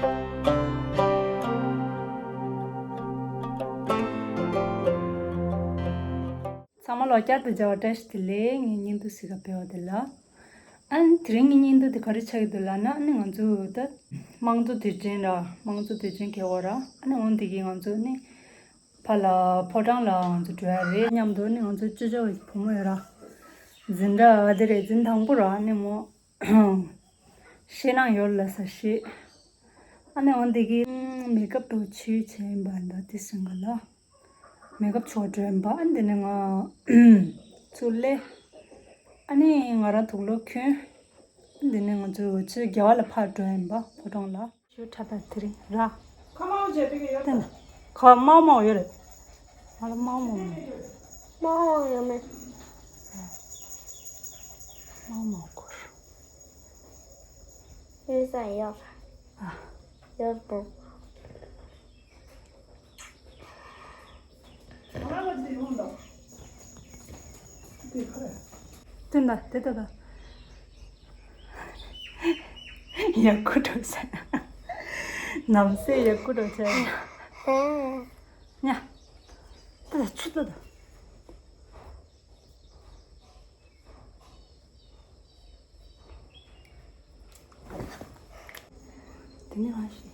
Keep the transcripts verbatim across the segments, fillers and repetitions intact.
ཚང་མ་ལ་བསྐྱར་དུ་མཇལ་བ་བཀྲ་ཤིས་བདེ་ལེགས། ངའི་བརྙན་ཐུང་གཟིགས་ག་ཕེབས་པ་དེ་ལ། ཨ་ནི་དེ་རིང་གི་བརྙན་ཐུང་དེ་ག་རེ་ཆགས་ཀྱི་འདུག་ལབ་ན། ཨ་ནི་ང་ཚོ་ད་དམངས་གཙོ་དུས་ཆེན་ར། དམངས་གཙོ་དུས་ཆེན་གལ་བ་ར། ཨ་ནི་འོན་ཏེ་གི་ང་ཚོ་ནི་ཕ་ལ་ཕོ་བྲང་ལ་ང་ཚོ་འགྲོ་ཡ་རེད། མཉམ་དུ་ནི་ང་ཚོ་ཅོ་ཅོ་བུ་མོ་ཡོད་ར། འཛིན་གྲྭ་དེ་རེད། འཛིན་དང་པོ་ར། ཨ་ནི་མོ། ཤེས་ནང་ཡོད་ལ་ས་ཤེས། ཨ་ནི་འོན་ཏེ་གི་མེ་ཀབ་དུ་ཆུ་ཆེན་པ་འདི་དེ་སེང་ག་ལ། མེ་ཀབ་ཆོག་འགྲོ་ཡིན་པ། ཨ་ནི་དེ་ནས་ང་ཚུར་སླེབས། ཨ་ནི་ང་རང་དུག་ལོག་གྱོན། ཨ་ནི་དེ་ནས་ང་ཚོ་འུ་ཚོའི་རྒྱལ་བ་ལ་ཕར་འགྲོ་ཡིན་པ། ཕོ་བྲང་ལ། ཞོ་འཁྲབ་པ་དེ་རིང་ར། ཁ་མང་བྱས་པའི་ཡོད་དེ་ན། ཁ་མང་མང་ཡོད་རེད། ང་ལ་མང་མང་མང་། མང་མང་ཡོད་མེད། མང་མང་སྐོར། ཡོད་ས་ཡོད། ཨ། ཡོད་པོ། དེ་ན་དེ་ད་ད། ཡག་པོ་འགྲོ་ས། ནམ་སེ་ཡག་པོ་འགྲོ་ཆ། ཧེ། ཉ། ད་ད་ཆུ་ད་ད། དེ་ནས་ང་ཞིག་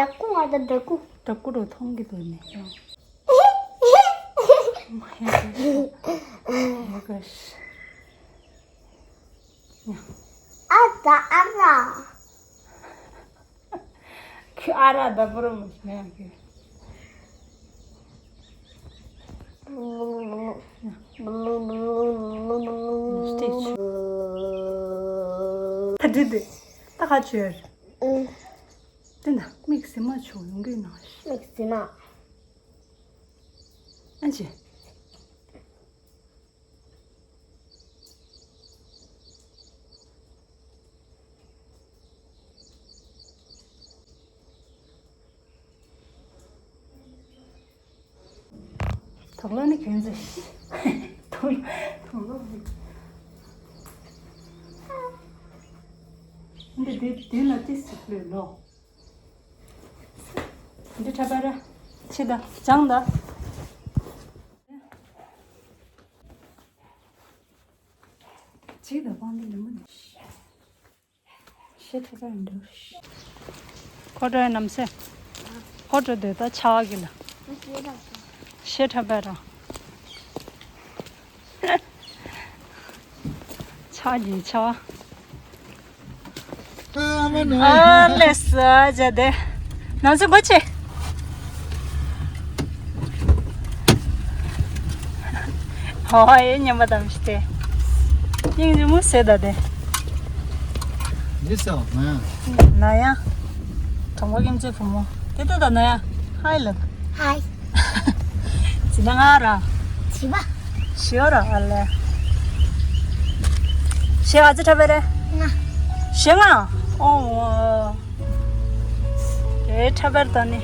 ཡག་པོ་བ་དང་འདྲ་གུ། འདྲ་གུ་རུ་མཐོང་གི་འདུག་ནས། ཨ་ཙ་ཨ་ར། ཁྱོད་ཨ་ར་ད་པུ་རུ་མ་ཤི་མེད་ཨ་ཁྱོད། ད་འདྲི་འདི་ད་ག་བྱོས། དེ་ན་མིག་ཟི་མ་བྱུང་ཡོང་གི་ན། མིག་ཟི་མ། ཨ་ཅེ། དོག་ལོ་ནི་གྱོན་ཚེ། དོག་ལོ་དོག་ལོ་ནི། འདི་འདི་འདི་ལ་ཏི་སི་ལོས་ལོ། འདི་ཁྲ་པ་ར། ཆི་ད་ཅང་ད། ཆི་ད་པང་འདི་ལ་མ་ནི། ཤེས་ཐུབ་པ་ཡིན་འདུག་ཁོ་འགྲོ་ཡ་ནམ་སེ། ཁོ་འགྲོ་འདོད་ད་ཆ་བ་གི་ལ། ཤེས་ཐུབ་པ་ར། ཆ་གི་ཆ་བ། ཨ་ལེ་ས་ཇ་དེ། ནམ་སེ་གོ་ཆེ། ཧོ་ཧོ་ཨེ་ཉམས་པ་དམ་ཞིག་སྟེ། སྙིང་རྗེ་མོ་ཟེར་ད་དེ། འདི་ཟེར་བ་ན་ཡང་། ན་ཡང་། གྲོང་པ་ཁྱིམ་མཚེས་བུ་མོ། དེ་ལྟ་ད་ན་ཡང་། ཧའི་ལབ། ཧའི། ཇི་ན་ང་ར། ཇི་བ། ཞི་ཨོ་ར་ཨ་ལེ། ཞི་ཨ་ཙི་ཁྲ་བེ་རེ། ང་། ཞི་ང་། ཨོ། རེད་ཁྲ་བེར་ད་ནི།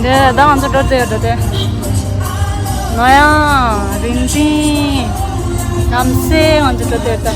འདི་ད་ང་ཚོ་འགྲོ་དེ་འགྲོ་དེ། ང་ཡང་རིན་ཆེན་ནམ་སེ་ང་ཚོ་འགྲོ་དེ་ད།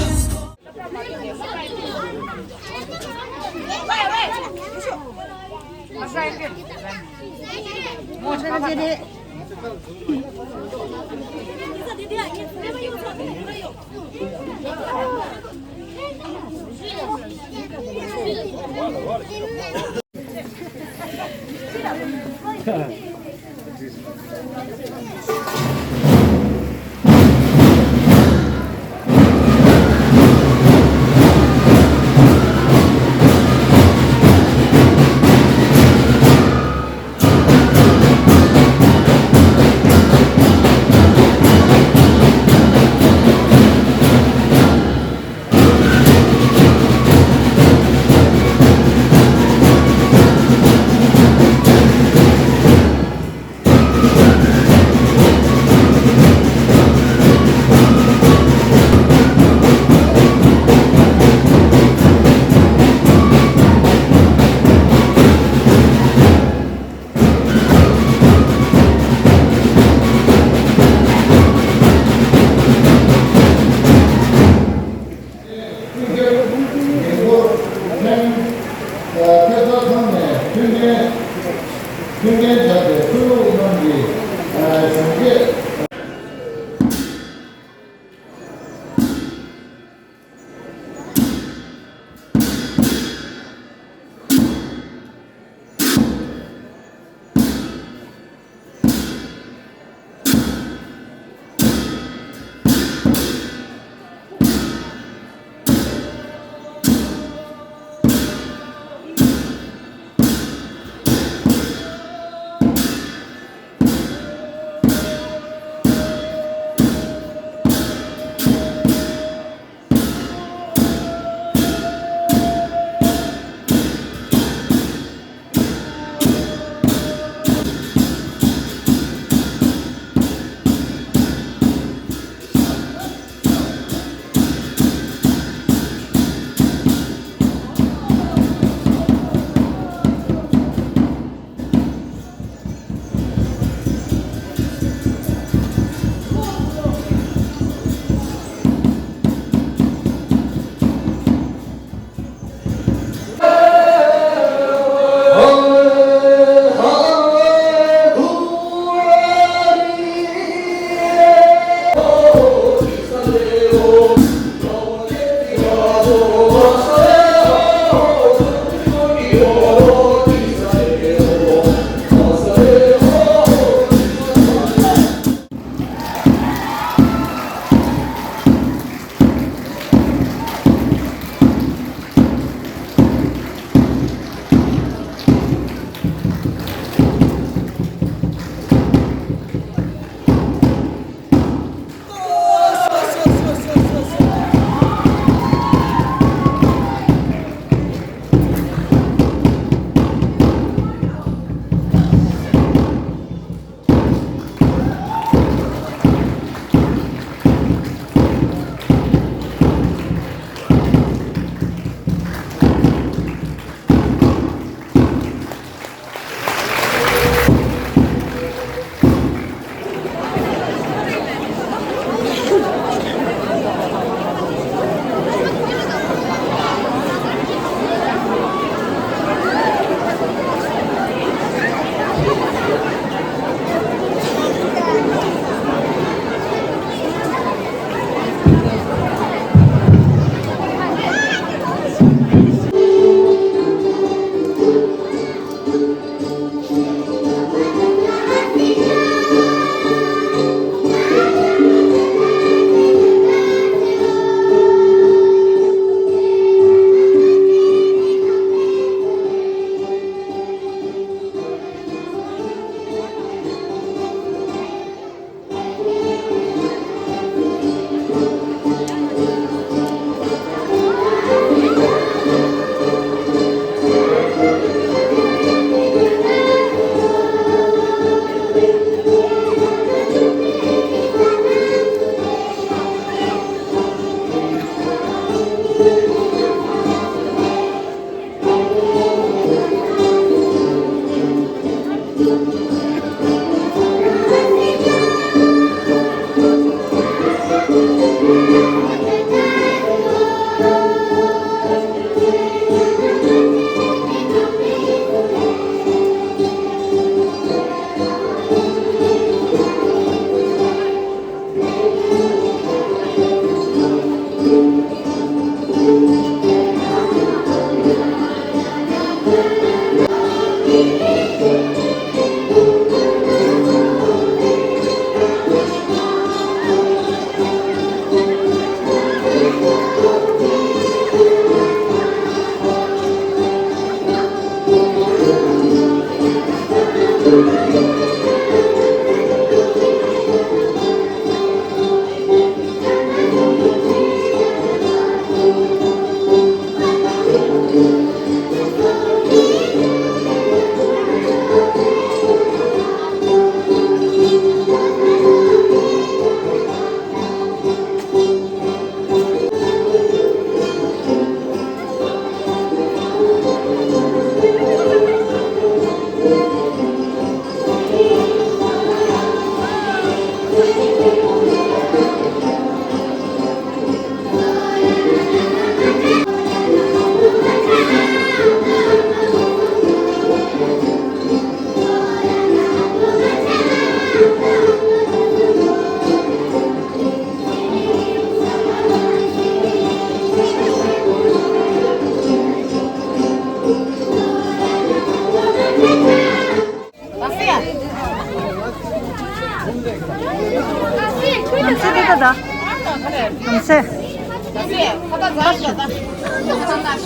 ཚེ།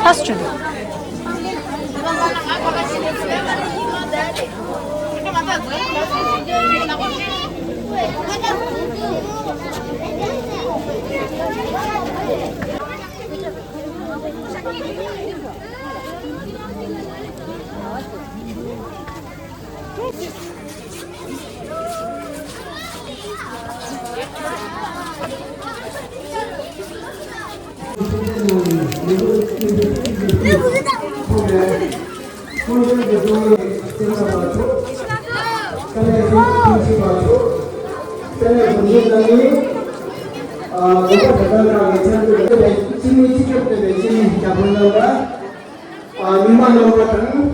ཧ་སུ། མི་མང་རྣམ་པ་དང་།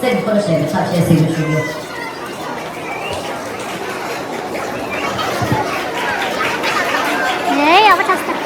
སེམས་ཁོ་ན་བྱས་པའི་ཐབས་ཤེས་ཟིན་ཞུ་རྒྱུ། ཡེ་ཡག་པོ་ཆགས་སོང་།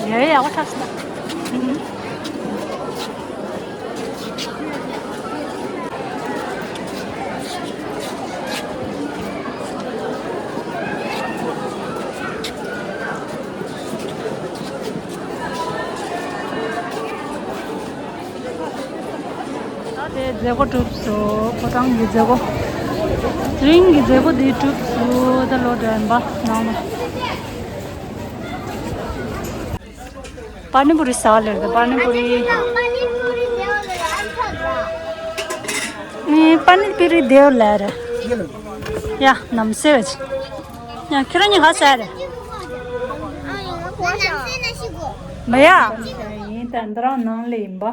ཡ་ཡ་ཡག་པོ་ཆགས་སོང་། ད་དེ་མཛད་སྒོ་གྲུབ་སོང་། ཕོ་བྲང་གི་མཛད་སྒོ། དེ་རིང་གི་མཛད་སྒོ་འདི་གྲུབ་སོང་། ད་ལོག་འགྲོ་ཡིན་པ། ནང་ལ། པ་ནི་པུ་རི་ཟ་བ་ལེར་དང་། པ་ནི་པུ་རི། ཨེ། པ་ནི་པུ་རི་དེའོ་ལེར། ཡ། ནམ་སེ་རེད། ཡ། ཁྱེད་རང་གཉིས་ག་ཟ་རེད། མ་ཡ། ཡིན་ད། འདི་རང་ནང་ལ་ཡིན་པ།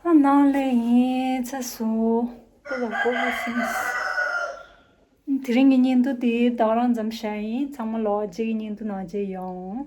ཨ། ནང་ལ་ཡིན། ཚ་སོ། ཁོ་ལ་ཀོ་བོ་སིམས། དེ་རིང་གི་བརྙན་ཐུང་དེ་ད་ག་རང་ཙམ་བཞག་ཡིན། ཚང་མ་ལོག་རྗེས་ཀྱི་བརྙན་ཐུང་ནང་མཇལ་ཡོང་།